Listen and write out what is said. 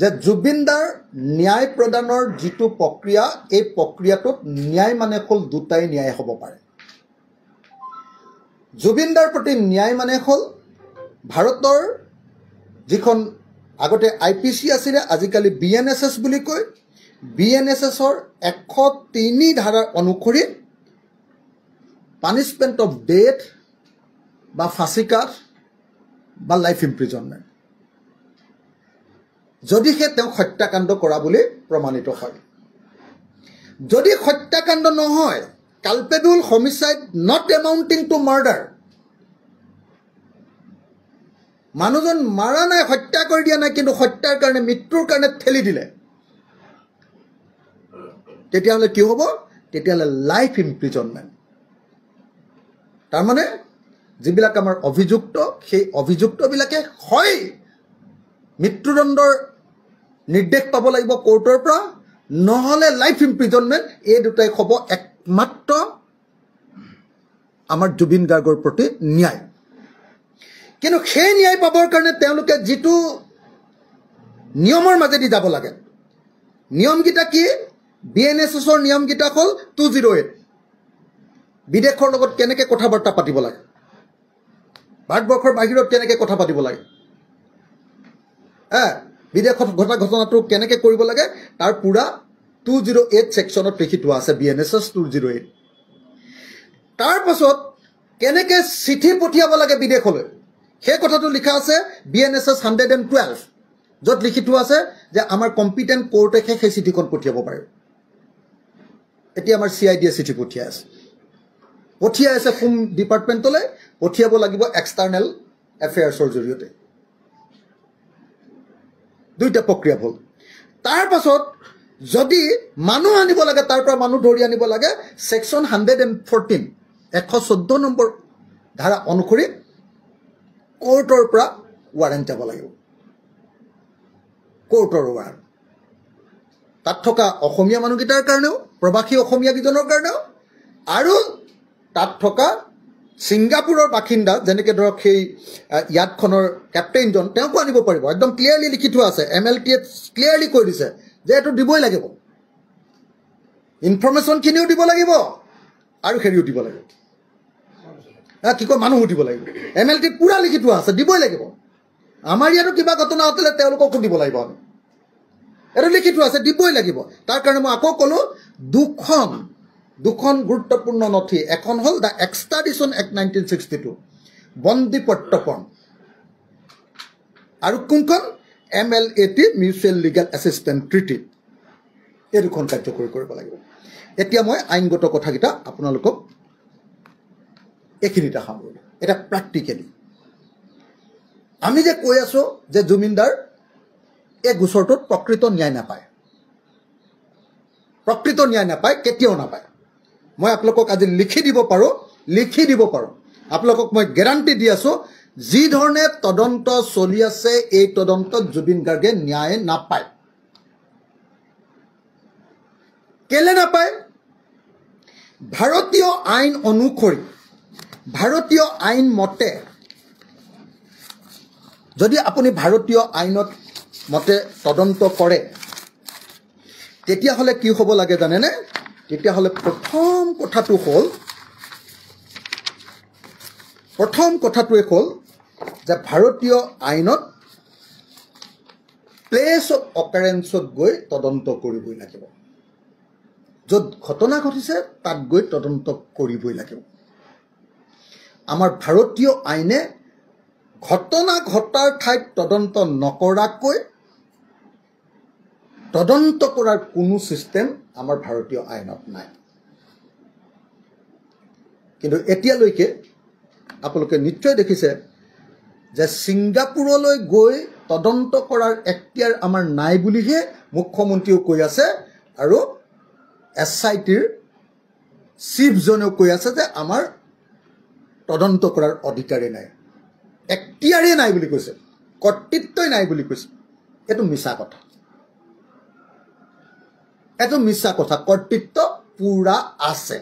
যে জুবিনদাৰ ন্যায় প্ৰদানৰ যিটো প্ৰক্ৰিয়া, এই প্ৰক্ৰিয়াটোত ন্যায় মানে হ'ল দুটাই ন্যায় হ'ব পাৰে। জুবিনদাৰ প্ৰতি ন্যায় মানে হ'ল ভাৰতৰ যিখন আগতে আই পি চি আছিলে, আজিকালি বি এন এছ এছ বুলি কয়, বি এন এছ এছৰ 103 ধাৰা অনুসৰি পানিছমেণ্ট অফ ডেথ বা ফাঁচী কাঠ বা লাইফ ইমপ্ৰিজনমেণ্ট, যদিহে তেওঁক হত্যাকাণ্ড কৰা বুলি প্ৰমাণিত হয়। যদি হত্যাকাণ্ড নহয়, culpable homicide not amounting to murder, মানুহজন মাৰা নাই, হত্যা কৰি দিয়া নাই, কিন্তু হত্যাৰ কাৰণে মৃত্যুৰ কাৰণে ঠেলি দিলে, তেতিয়াহ'লে কি হ'ব? তেতিয়াহ'লে লাইফ ইমপ্ৰিজনমেণ্ট। তাৰমানে যিবিলাক আমাৰ অভিযুক্ত, সেই অভিযুক্তবিলাকে হয় মৃত্যুদণ্ডৰ নিৰ্দেশ পাব লাগিব কোৰ্টৰ পৰা, নহ'লে লাইফ ইমপ্ৰিজনমেণ্ট। এই দুটাই হ'ব একমাত্ৰ আমাৰ জুবিন গাৰ্গৰ প্ৰতি ন্যায়। কিন্তু সেই ন্যায় পাবৰ কাৰণে তেওঁলোকে যিটো নিয়মৰ মাজেদি যাব লাগে, নিয়মকেইটা কি? বি এন এছ এছৰ নিয়মকেইটা হ'ল 208, বিদেশৰ লগত কেনেকৈ কথা বাৰ্তা পাতিব লাগে, ভাৰতবৰ্ষৰ বাহিৰত কেনেকৈ কথা পাতিব লাগে, বিদেশত ঘটা ঘটনাটো কেনেকৈ কৰিব লাগে, তাৰ পূৰা 208 ছেকশ্যনত লিখি থোৱা আছে, বি এন এছ এছ 208। তাৰপাছত কেনেকৈ চিঠি পঠিয়াব লাগে বিদেশলৈ, সেই কথাটো লিখা আছে বি এন এছ এছ 112, য'ত লিখি থোৱা আছে যে আমাৰ কম্পিটেণ্ট কোৰ্টেহে সেই চিঠিখন পঠিয়াব পাৰে। এতিয়া আমাৰ চি I ডিয়ে চিঠি পঠিয়াই আছে, পঠিয়াই আছে হোম ডিপাৰ্টমেণ্টলৈ, পঠিয়াব লাগিব এক্সটাৰ্নেল এফেয়াৰ্ছৰ জৰিয়তে। দুইটা প্ৰক্ৰিয়া হ'ল। তাৰ পাছত যদি মানুহ আনিব লাগে, তাৰ পৰা মানুহ ধৰি আনিব লাগে, ছেকশ্যন 114, 114 নম্বৰ ধাৰা অনুসৰি কোৰ্টৰ পৰা ৱাৰেণ্ট যাব লাগিব, কোৰ্টৰ ৱাৰেণ্ট। তাত থকা অসমীয়া মানুহকেইটাৰ কাৰণেও, প্ৰৱাসী অসমীয়াকেইজনৰ কাৰণেও, আৰু তাত থকা ছিংগাপুৰৰ বাসিন্দা, যেনেকৈ ধৰক সেই ইয়াতখনৰ কেপ্টেইনজন, তেওঁকো আনিব পাৰিব। একদম ক্লিয়াৰলি লিখি থোৱা আছে, এম এল টিয়ে ক্লিয়াৰলি কৈ দিছে যে এইটো দিবই লাগিব, ইনফৰ্মেশ্যনখিনিও দিব লাগিব আৰু হেৰিও দিব লাগিব, কি কয়, মানুহো দিব লাগিব। এম এল টিত পূৰা লিখি থোৱা আছে, দিবই লাগিব। আমাৰ ইয়াতো কিবা ঘটনা ঘটিলে তেওঁলোককো দিব লাগিব, আমি এইটো লিখি থোৱা আছে, দিবই লাগিব। তাৰ কাৰণে মই আকৌ ক'লোঁ, দুখন গুৰুত্বপূৰ্ণ নথি। এখন হ'ল the এক্সট্ৰাডিশ্যন এক্ট 1962, বন্দী প্ৰত্যৰ্পণ, আৰু কোনখন? M L A T, mutual legal assistant treaty. এই দুখন কাৰ্যকৰী কৰিব লাগিব। এতিয়া মই আইনগত কথাকেইটা আপোনালোকক এইখিনিতে সামৰিলোঁ। এতিয়া প্ৰেক্টিকেলি আমি যে কৈ আছোঁ যে জুবিনদাৰ এই গোচৰটোত প্ৰকৃত ন্যায় নাপায়, প্ৰকৃত ন্যায় নাপায়, কেতিয়াও নাপায়। মই আপোনালোকক আজি লিখি দিব পাৰোঁ, লিখি দিব পাৰোঁ, আপোনালোকক মই গেৰাণ্টি দি আছোঁ, যি ধৰণে তদন্ত চলি আছে এই তদন্তত জুবিন গাৰ্গে ন্যায় নাপায়। কেলে নাপায়? ভাৰতীয় আইন অনুসৰি, ভাৰতীয় আইন মতে, যদি আপুনি ভাৰতীয় আইনত মতে তদন্ত কৰে, তেতিয়াহ'লে কি হ'ব লাগে জানেনে? তেতিয়াহ'লে প্ৰথম কথাটোৱে হ'ল যে ভাৰতীয় আইনত প্লেচ অফ অকাৰেঞ্চত গৈ তদন্ত কৰিবই লাগিব, য'ত ঘটনা ঘটিছে তাত গৈ তদন্ত কৰিবই লাগিব। আমাৰ ভাৰতীয় আইনে ঘটনা ঘটাৰ ঠাইত তদন্ত নকৰাকৈ তদন্ত কৰাৰ কোনো ছিষ্টেম আমাৰ ভাৰতীয় আইনত নাই। কিন্তু এতিয়ালৈকে আপোনালোকে নিশ্চয় দেখিছে যে ছিংগাপুৰলৈ গৈ তদন্ত কৰাৰ এখতিয়াৰ আমাৰ নাই বুলিহে মুখ্যমন্ত্ৰীয়েও কৈ আছে, আৰু এছ I টিৰ চিফজনেও কৈ আছে যে আমাৰ তদন্ত কৰাৰ অধিকাৰেই নাই, এখতিয়াৰেই নাই বুলি কৈছে, কৰ্তৃত্বই নাই বুলি কৈছে। এইটো মিছা কথা, এইটো মিছা কথা। কৰ্তৃত্ব পুৰা আছে।